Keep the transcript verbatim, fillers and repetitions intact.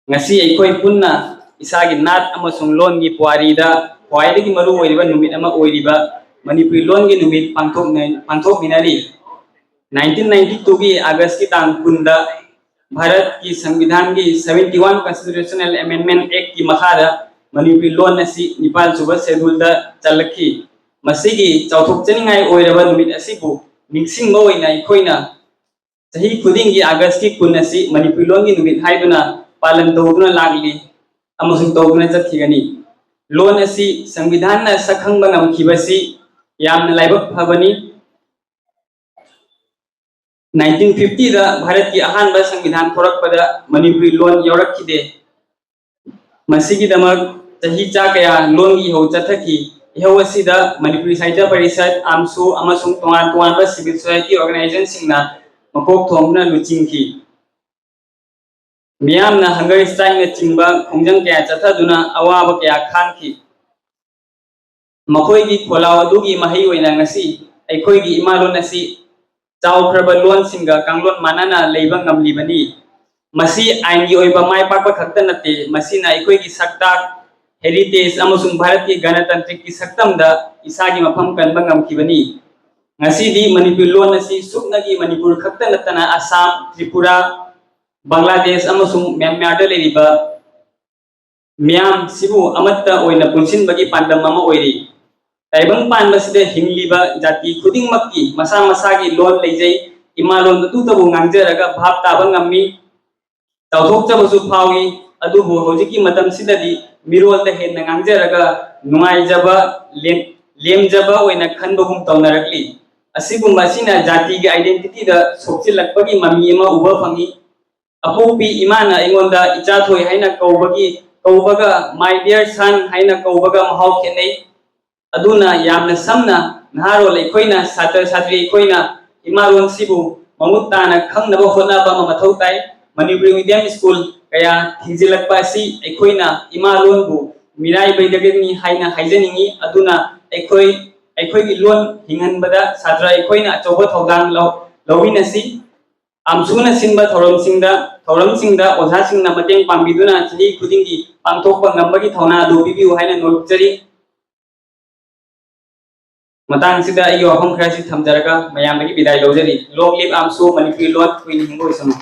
ꯉꯁꯤ ꯑꯩꯈꯣꯏ ꯄꯨꯟꯅ ꯏꯁꯥꯒꯤ ꯅꯥꯠ ꯑꯃꯁꯨꯡ ꯂꯣꯟꯒꯤ ꯄꯨꯋꯥꯔꯤꯗ ꯈ꯭ꯋꯥꯏꯗꯒꯤ ꯃꯔꯨ ꯑꯣꯏꯔꯤꯕ ꯅꯨꯃꯤꯠ ꯑꯃ ꯑꯣꯏꯔꯤꯕ ꯃꯅꯤꯄꯨꯔꯤ ꯂꯣꯟꯒꯤ ꯅꯨꯃꯤꯠ ꯄꯥꯡꯊꯣꯛꯅ-, ꯄꯥꯡꯊꯣꯛꯃꯤꯟꯅꯔꯤ꯫ Nineteen ninety twoꯒꯤ Augustꯀꯤ ꯇꯥꯡ ꯀꯨꯟꯗ ꯚꯥꯔꯠꯀꯤ ꯁꯪꯕꯤꯙꯥꯟꯒꯤ seventy one Constitutional Amendment Actꯀꯤ ꯃꯈꯥꯗ ꯃꯅꯤꯄꯨꯔꯤ ꯂꯣꯟ ꯑꯁꯤ ꯅꯤꯄꯥꯟ ꯁꯨꯕ scheduleꯗ ꯆꯜꯂꯛꯈꯤ꯫ ꯃꯁꯤꯒꯤ ꯆꯥꯎꯊꯣꯛꯆꯅꯤꯡꯉꯥꯏ ꯑꯣꯏꯔꯕ ꯅꯨꯃꯤꯠ ꯑꯁꯤꯕꯨ ꯅꯤꯡꯁꯤꯡꯕ ꯑꯣꯏꯅ ꯑꯩꯈꯣꯏꯅ ꯆꯍꯤ ꯈꯨꯗꯤꯡꯒꯤ Augustꯀꯤ ꯀꯨꯟ ꯑꯁꯤ ꯃꯅꯤꯄꯨꯔꯤ ꯂꯣꯟꯒꯤ ꯅꯨꯃꯤꯠ ꯍꯥꯏꯗꯨꯅ ꯄꯥꯂꯟ ꯇꯧꯗꯨꯅ ꯂꯥꯛꯂꯤ ꯑꯃꯁꯨꯡ ꯇꯧꯗꯨꯅ ꯆꯠꯈꯤꯒꯅꯤ꯫ ꯂꯣꯟ ꯑꯁꯤ ꯁꯪꯕꯤꯙꯥꯟꯅ ꯁꯛꯈꯪꯕ ꯉꯝꯈꯤꯕꯁꯤ ꯌꯥꯝꯅ ꯂꯥꯏꯕꯛ ꯐꯕꯅꯤ꯫ Nineteen fiftyꯗ ꯚꯥꯔꯠꯀꯤ ꯑꯍꯥꯟꯕ ꯁꯪꯕꯤꯙꯥꯟ ꯊꯣꯔꯛꯄꯗ ꯃꯅꯤꯄꯨꯔꯤ ꯂꯣꯟ ꯌꯥꯎꯔꯛꯈꯤꯗꯦ꯫ ꯃꯁꯤꯒꯤꯗꯃꯛ ꯆꯍꯤ ꯆꯥ ꯀꯌꯥ ꯂꯣꯟꯒꯤ ꯏꯍꯧ ꯆꯠꯊꯈꯤ꯫ ꯏꯍꯧ ꯑꯁꯤꯗ ꯃꯅꯤꯄꯨꯔꯤ ꯁꯥꯍꯤꯇ꯭ꯌ ꯄꯔꯤꯁꯠ, ꯑꯝꯁꯨ ꯑꯃꯁꯨꯡ ꯇꯣꯉꯥꯟ ꯇꯣꯉꯥꯟꯕ civil society organizationꯁꯤꯡꯅ ꯃꯀꯣꯛ ꯊꯣꯡꯗꯨꯅ ꯂꯨꯆꯤꯡꯈꯤ꯫ ꯃꯤꯌꯥꯝꯅ hunger strikeꯅꯆꯤꯡꯕ ꯈꯣꯡꯖꯪ ꯀꯌꯥ ꯆꯠꯊꯗꯨꯅ ꯑꯋꯥꯕ ꯀꯌꯥ ꯈꯥꯡꯈꯤ꯫ ꯃꯈꯣꯏꯒꯤ ꯈꯣꯜꯂꯥꯎ ꯑꯗꯨꯒꯤ ꯃꯍꯩ ꯑꯣꯏꯅ ꯉꯁꯤ ꯑꯩꯈꯣꯏꯒꯤ ꯏꯃꯥꯂꯣꯟ ꯑꯁꯤ ꯆꯥꯎꯈ꯭ꯔꯕ ꯂꯣꯟꯁꯤꯡꯒ ꯀꯥꯡꯂꯣꯟ ꯃꯥꯟꯅꯅ ꯂꯩꯕ ꯉꯝꯂꯤꯕꯅꯤ꯫ ꯃꯁꯤ ꯑꯥꯏꯟꯒꯤ ꯑꯣꯏꯕ ꯃꯥꯏ ꯄꯥꯛꯄ ꯈꯛꯇ ꯅꯠꯇꯦ, ꯃꯁꯤꯅ ꯑꯩꯈꯣꯏꯒꯤ ꯁꯛꯇꯥꯛ, heritage ꯑꯃꯁꯨꯡ ꯚꯥꯔꯠꯀꯤ ꯒꯅꯇꯟꯇ꯭ꯔꯤꯛꯀꯤ ꯁꯛꯇꯝꯗ ꯏꯁꯥꯒꯤ ꯃꯐꯝ ꯀꯟꯕ ꯉꯝꯈꯤꯕꯅꯤ꯫ ꯉꯁꯤꯗꯤ ꯃꯅꯤꯄꯨꯔꯤ ꯂꯣꯟ ꯑꯁꯤ ꯁꯨꯞꯅꯒꯤ ꯃꯅꯤꯄꯨꯔ ꯈꯛꯇ ꯅꯠꯇꯅ ꯑꯁꯥꯝ, ꯇ꯭ꯔꯤꯄꯨꯔꯥ, ꯕꯪꯒ꯭ꯂꯥꯗꯦꯁ ꯑꯃꯁꯨꯡ ꯃ꯭ꯌꯥꯟꯃꯥꯔꯗ ꯂꯩꯔꯤꯕ ꯃꯤꯌꯥꯝꯁꯤꯕꯨ ꯑꯃꯠꯇ ꯑꯣꯏꯅ ꯄꯨꯟꯁꯤꯟꯕꯒꯤ ꯄꯥꯟꯗꯝ ꯑꯃ ꯑꯣꯏꯔꯤ꯫ ꯇꯥꯏꯕꯪ ꯄꯥꯟꯕꯁꯤꯗ ꯍꯤꯡꯂꯤꯕ ꯖꯥꯇꯤ ꯈꯨꯗꯤꯡꯃꯛꯀꯤ ꯃꯁꯥ ꯃꯁꯥꯒꯤ ꯂꯣꯟ ꯂꯩꯖꯩ꯫ ꯏꯃꯥꯂꯣꯟ ꯑꯗꯨꯇꯕꯨ ꯉꯥꯡꯖꯔꯒ ꯚꯥꯞ ꯇꯥꯕ ꯉꯝꯃꯤ, ꯆꯥꯎꯊꯣꯛꯆꯕꯁꯨ ꯐꯥꯎꯏ꯫ ꯑꯗꯨꯕꯨ ꯍꯧꯖꯤꯛꯀꯤ ꯃꯇꯝꯁꯤꯗꯗꯤ ꯃꯤꯔꯣꯜꯗ ꯍꯦꯟꯅ ꯉꯥꯡꯖꯔꯒ ꯅꯨꯡꯉꯥꯏꯖꯕ, ꯂꯦꯝ-, ꯂꯦꯝꯖꯕ ꯑꯣꯏꯅ ꯈꯟꯕꯒꯨꯝ ꯇꯧꯅꯔꯛꯂꯤ꯫ ꯑꯁꯤꯒꯨꯝꯕ ꯑꯁꯤꯅ ꯖꯥꯇꯤꯒꯤ identityꯗ ꯁꯣꯛꯆꯤꯜꯂꯛꯄꯒꯤ ꯃꯃꯤ ꯑꯃ ꯎꯕ ꯐꯪꯏ꯫ ꯑꯄꯣꯛꯄꯤ ꯏꯃꯥꯅ ꯑꯩꯉꯣꯟꯗ "ꯏꯆꯥꯊꯣꯏ" ꯍꯥꯏꯅ ꯀꯧꯕꯒꯤ, ꯀꯧꯕꯒ "My dear son" ꯍꯥꯏꯅ ꯀꯧꯕꯒ ꯃꯍꯥꯎ ꯈꯦꯠꯅꯩ꯫ ꯑꯗꯨꯅ ꯌꯥꯝꯅ ꯁꯝꯅ ꯅꯍꯥꯔꯣꯜ ꯑꯩꯈꯣꯏꯅ, ꯁꯥꯇ꯭ꯔ ꯁꯥꯇ꯭ꯔꯤ ꯑꯩꯈꯣꯏꯅ ꯏꯃꯥꯂꯣꯟꯁꯤꯕꯨ ꯃꯃꯨꯠ ꯇꯥꯅ ꯈꯪꯅꯕ ꯍꯣꯠꯅꯕ ꯑꯃ ꯃꯊꯧ ꯇꯥꯏ꯫ ꯃꯅꯤꯄꯨꯔꯤ medium school ꯀꯌꯥ ꯊꯤꯡꯖꯤꯜꯂꯛꯄ ꯑꯁꯤ ꯑꯩꯈꯣꯏꯅ ꯏꯃꯥꯂꯣꯟꯕꯨ ꯃꯤꯔꯥꯏꯕꯩꯗꯒꯅꯤ ꯍꯥꯏꯅ ꯍꯥꯏꯖꯅꯤꯡꯏ꯫ ꯑꯗꯨꯅ ꯑꯩꯈꯣꯏ, ꯑꯩꯈꯣꯏꯒꯤ ꯂꯣꯟ ꯍꯤꯡꯍꯟꯕꯗ ꯁꯥꯇ꯭ꯔ ꯑꯩꯈꯣꯏꯅ ꯑꯆꯧꯕ ꯊꯧꯗꯥꯡ ꯂꯧ-, ꯂꯧꯃꯤꯟꯅꯁꯤ꯫ ꯑꯥꯝꯁꯨꯅ ꯁꯤꯟꯕ ꯊꯧꯔꯝꯁꯤꯡꯗ ꯊꯧꯔꯝꯁꯤꯡꯗ ꯑꯣꯖꯥꯁꯤꯡꯅ ꯃꯇꯦꯡ ꯄꯥꯡꯕꯤꯗꯨꯅ ꯆꯍꯤ ꯈꯨꯗꯤꯡꯒꯤ ꯄꯥꯡꯊꯣꯛꯄ ꯉꯝꯕꯒꯤ ꯊꯧꯅꯥ ꯑꯗꯨ ꯄꯤꯕꯤꯌꯨ ꯍꯥꯏꯅ ꯅꯣꯜꯂꯨꯛꯆꯔꯤ꯫ ꯃꯇꯥꯡꯁꯤꯗ ꯑꯩꯒꯤ ꯋꯥꯐꯝ ꯈꯔꯁꯤ ꯊꯝꯖꯔꯒ ꯃꯌꯥꯝꯗꯒꯤ ꯕꯤꯗꯥꯏ ꯂꯧꯖꯔꯤ꯫ Long live AMSU, ꯃꯅꯤꯄꯨꯔꯤ ꯂꯣꯟ ꯀꯨꯏꯅ ꯍꯤꯡꯕ ꯑꯣꯏꯁꯅꯨ꯫